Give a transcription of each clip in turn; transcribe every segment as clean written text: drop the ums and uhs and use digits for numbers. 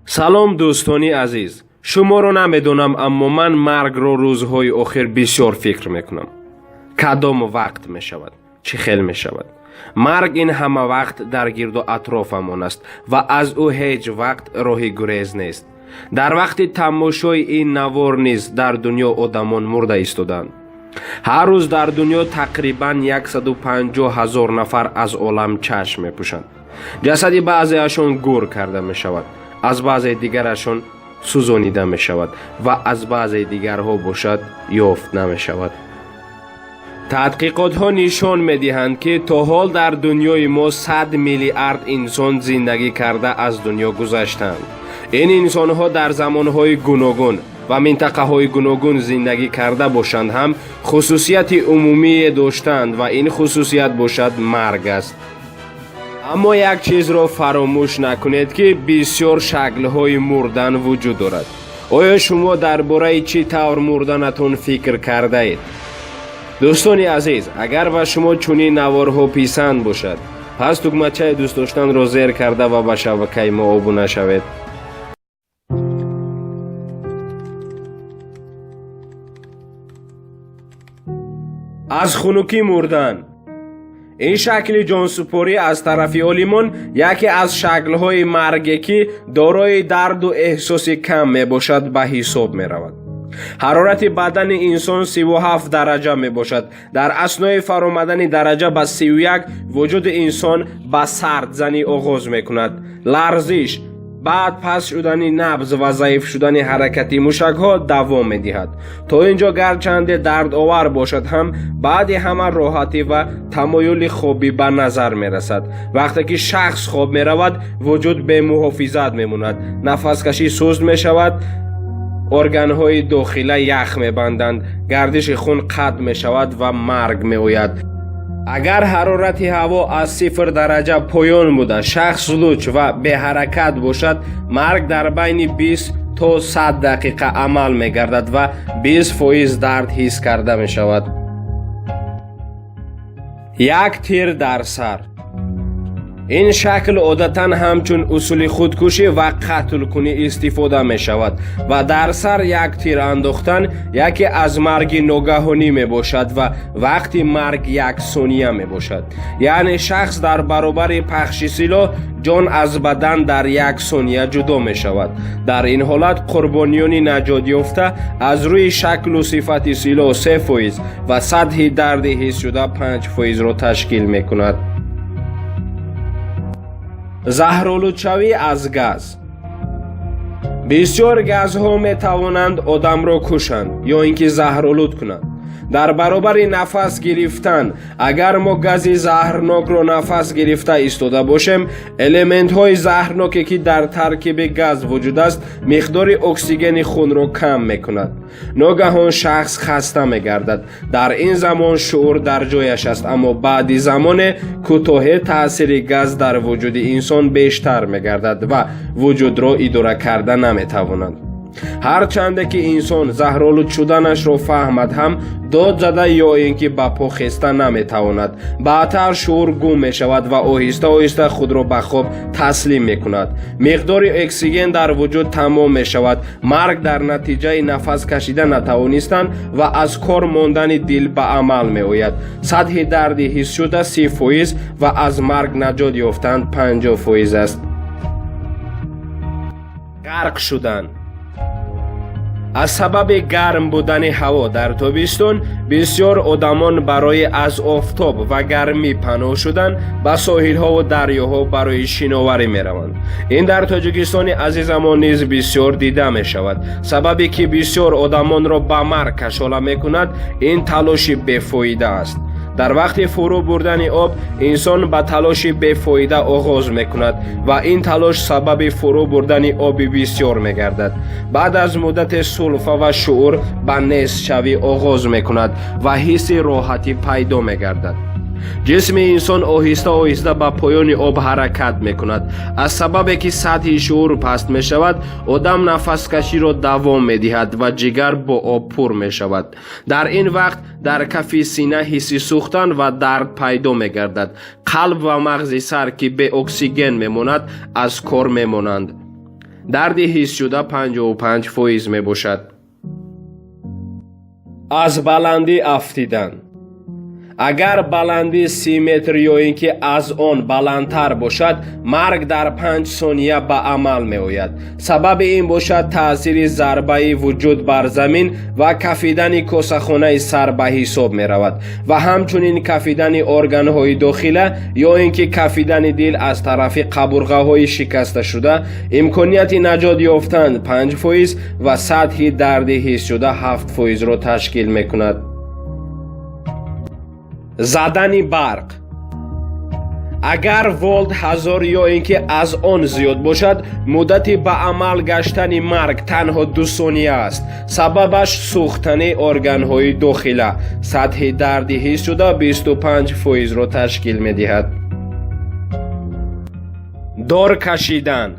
Салом, дӯстони азиз. Шуморо намедонам, аммо ман маргро рӯзҳои охир бисёр фикр мекунам. Кадом вақт мешавад, чӣ хел мешавад? Марг ин ҳама вақт дар гирду атрофамон аст ва аз ӯ ҳеҷ вақт роҳи гурез нест. Дар вақти тамошои ин навор низ дар дунё одамон мурда истодаанд. Ҳар рӯз дар дунё тақрибан 150 ҳазор нафар аз олам чашм мепӯшанд. Ҷасади баъзеашон гӯр карда мешавад, аз баъзе дигарашон сӯзонида мешавад ва аз баъзе дигарҳо бошад, ёфт намешавад. Тадқиқотҳо нишон медиҳанд, ки то ҳол дар дунёи мо 100 миллиард инсон зиндагӣ карда аз дунё гузаштаанд. Ин инсонҳо дар замонҳои гуногун ва минтақаҳои гуногун зиндагӣ карда бошанд ҳам, хусусияти умумие доштаанд ва ин хусусият бошад марг аст. Аммо як чизро фаромӯш накунед, ки бисёр шаклҳои мурдан вуҷуд дорад. Оё шумо дар бораи чӣ тавр мурданатон фикр кардаед? Дӯстони азиз, агар ба шумо чунин наворҳо писанд бошад, пас тугмачаи дӯст доштанро зер карда ва ба шабакаи мо обуна шавед. Аз хунукӣ мурдан. Ин шакли ҷонсупорӣ аз тарафи олимон яке аз шаклҳои марге, ки дорои дарду эҳсоси кам мебошад, ба ҳисоб меравад. Ҳарорати бадани инсон 37 дараҷа мебошад. Дар аснои фаромадани дараҷа ба 31 вуҷуди инсон ба сардзанӣ оғоз мекунад. Ларзиш, баъд паст шудани набз ва заиф шудани ҳаракати мушакҳо давом медиҳад. То ин ҷо гарчанде дардовар бошад ҳам, баъди ҳама роҳатӣ ва тамоюли хобӣ ба назар мерасад. Вақте ки шахс хоб меравад, вуҷуд бемуҳофизат мемонад, нафаскашӣ суст мешавад, органҳои дохила ях мебанданд, гардиши хун қатъ мешавад ва марг меояд. Агар ҳарорати ҳаво аз 0 дараҷа поён буда, шахс луч ва беҳаракат бошад, марг дар байни 20 то 100 дақиқа амал мегардад ва 20% дард ҳис карда мешавад. Як тир дар сар. Ин шакл одатан ҳамчун усули худкушӣ ва қатлкунӣ истифода мешавад ва дар сар як тир андохтан яке аз марги ногаҳонӣ мебошад ва вақти марг як сония мебошад. Яъне шахс дар баробари пахши силоҳ ҷон аз бадан дар як сония ҷудо мешавад. Дар ин ҳолат қурбониёни наҷотёфта аз рӯи шаклу сифати силоҳ 3% ва сатҳи дарди ҳисшуда 5%-ро ташкил мекунад. Заҳролудшавӣ аз газ. Бисёр газҳо метавонанд одамро кушанд ё ин ки заҳролуд кунанд. Дар баробари нафас гирифтан, агар мо гази заҳрнокро нафас гирифта истода бошем, элементҳои заҳрноке, ки дар таркиби газ вуҷуд аст, миқдори оксигени хунро кам мекунад. Ногаҳон шахс хаста мегардад. Дар ин замон шуур дар ҷояш аст, аммо баъди замоне кӯтоҳе таъсири газ дар вуҷуди инсон бештар мегардад ва вуҷудро идора карда наметавонад. Ҳарчанде ки инсон заҳролуд шуданашро фаҳмад ҳам, дод зада ё ин ки ба по хеста наметавонад. Баъдтар шуур гум мешавад ва оҳиста оҳиста худро ба хоб таслим мекунад. Миқдори оксиген дар вуҷуд тамом мешавад. Марг дар натиҷаи нафас кашида натавонистан ва аз кор мондани дил ба амал меояд. Сатҳи дарди ҳисшуда 30% ва аз марг наҷот ёфтан 50% аст. Ғарқ шудан. Аз сабаби гарм будани ҳаво дар тобистон бисёр одамон барои аз офтоб ва гармӣ паноҳ шудан ба соҳилҳову дарёҳо барои шиноварӣ мераванд. Ин дар Тоҷикистони азизамон низ бисёр дида мешавад. Сабабе ки бисёр одамонро ба марг кашола мекунад, ин талоши бефоида аст. Дар вақти фурӯ бурдани об инсон ба талоши бефоида оғоз мекунад ва ин талош сабаби фурӯ бурдани оби бисёр мегардад. Баъд аз муддате сулфа ва шуур ба нестшавӣ оғоз мекунад ва ҳисси роҳатӣ пайдо мегардад. Ҷисми инсон оҳиста оҳиста ба поёни об ҳаракат мекунад. Аз сабабе ки сатҳи шуур паст мешавад, одам нафаскаширо давом медиҳад ва ҷигар бо об пур мешавад. Дар ин вақт дар кафи сина ҳисси сӯхтан ва дард пайдо мегардад. Қалб ва мағзи сар, ки беоксиген мемонад, аз кор мемонанд. Дарди ҳисшуда 55% мебошад. Аз баландӣ афтидан. Агар баландӣ 30 метр ё ин ки аз он баландтар бошад, марг дар 5 сония ба амал меояд. Сабаби ин бошад таъсири зарбаи вуҷуд бар замин ва кафидани косахонаи сар ба ҳисоб меравад ва ҳамчунин кафидани органҳои дохила ё ин ки кафидани дил аз тарафи қабурғаҳои шикасташуда. Имконияти наҷот ёфтан 5% ва сатҳи дарди ҳисшуда 7%-ро ташкил мекунад. Задани барқ. Агар волт 1000 ё ин ки аз он зиёд бошад, муддати ба амал гаштани марг танҳо 2 сония аст. Сабабаш сӯхтани органҳои дохила. Сатҳи дарди ҳисшуда 25%-ро ташкил медиҳад. Дор кашидан.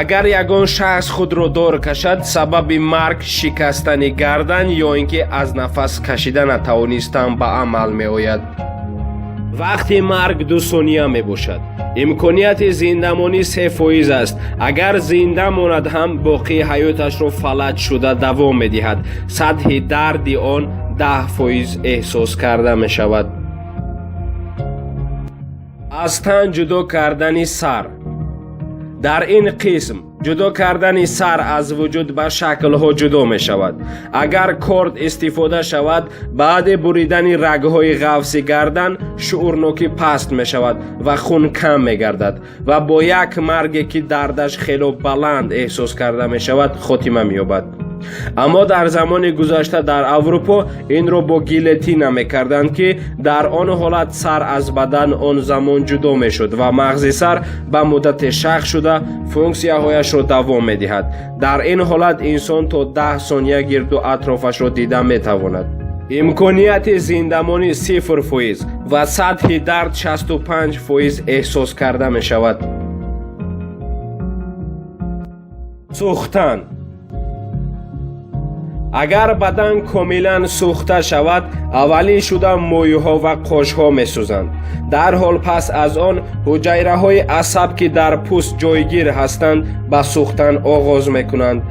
Агар ягон шахс худро дор кашад, сабаби марг шикастани гардан ё ин ки аз нафас кашида натавонистан ба амал меояд. Вақти марг 2 сония мебошад. Имконияти зиндамонӣ 3% аст. Агар зинда монад ҳам боқии ҳаёташро фалаҷ шуда давом медиҳад. Сатҳи дарди он 10% эҳсос карда мешавад. Аз тан ҷудо кардани сар. Дар ин қисм ҷудо кардани сар аз вуҷуд ба шаклҳо ҷудо мешавад. Агар корд истифода шавад, баъди буридани рагҳои ғафси гардан шуурнокӣ паст мешавад ва хун кам мегардад ва бо як марге ки дардаш хело баланд эҳсос карда мешавад хотима меёбад. Аммо дар замони гузашта дар Аврупо инро бо гилетина мекарданд, ки дар он ҳолат сар аз бадан он замон ҷудо мешуд ва мағзи сар ба муддате шах шуда функсияҳояшро давом медиҳад. Дар ин ҳолат инсон то 10 сония гирду атрофашро дида метавонад. Имконияти зиндамонӣ 0% ва сатҳи дард 65% эҳсос карда мешавад. Сӯхтан. Агар бадан комилан сӯхта шавад, аввалин шуда мӯйҳо ва қошҳо месӯзанд. Дарҳол пас аз он ҳуҷайраҳои асаб, ки дар пӯст ҷойгир ҳастанд, ба сӯхтан оғоз мекунанд.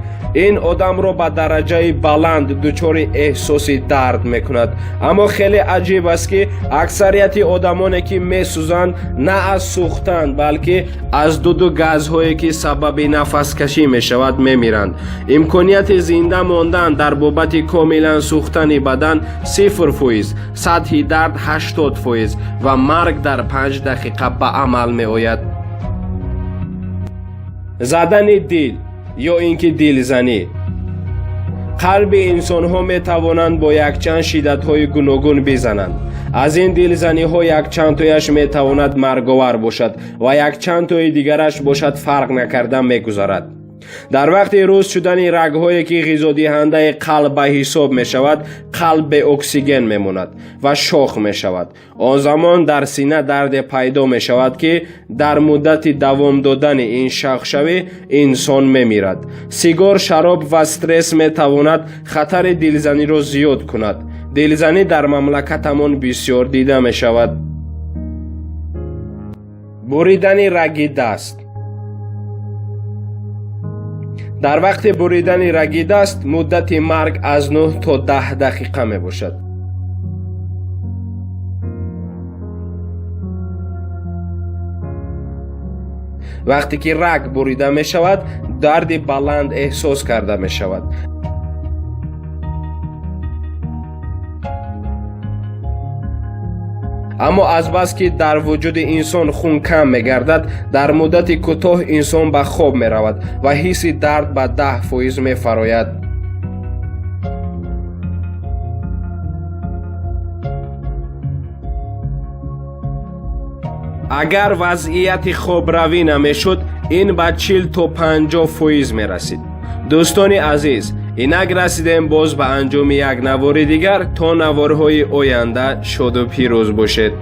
Ин одамро ба дараҷаи баланд дучори эҳсоси дард мекунад. Аммо хеле аҷиб аст, ки аксарияти одамоне ки месӯзанд, на аз сӯхтан, балки аз дуду газҳое ки сабаби нафаскашӣ мешавад мемиранд. Имконияти зинда мондан дар бобати комилан сӯхтани бадан 0%, сатҳи дард 80% ва марг дар 5 дақиқа ба амал меояд. Задани дил ё ин ки дилзанӣ. Қалби инсонҳо метавонанд бо якчанд шиддатҳои гуногун бизананд. Аз ин дилзаниҳо якчандтояш метавонад марговар бошад ва якчандтои дигараш бошад фарқ накарда мегузарад. Дар вақти рӯз шудани рагҳое ки ғизодиҳандаи қалб ба ҳисоб мешавад, қалб беоксиген мемонад ва шох мешавад. Он замон дар сина дарде пайдо мешавад, ки дар муддати давом додани ин шахшавӣ инсон мемирад. Сигор, шароб ва стресс метавонад хатари дилзаниро зиёд кунад. Дилзанӣ дар мамлакатамон бисёр дида мешавад. Буридани раги даст. Дар вақти буридани раги даст муддати марг аз 9 то 10 дақиқа мебошад. Вақте ки раг бурида мешавад, дарди баланд эҳсос карда мешавад. Аммо азбаски дар вуҷуди инсон хун кам мегардад, дар муддати кӯтоҳ инсон ба хоб меравад ва ҳисси дард ба 10% мефарояд. Агар вазъияти хобравӣ намешуд, ин ба 40 то 50% мерасид. Дӯстони азиз, инак расидем боз ба анҷоми як навори дигар. То наворҳои оянда шоду пирӯз бошед.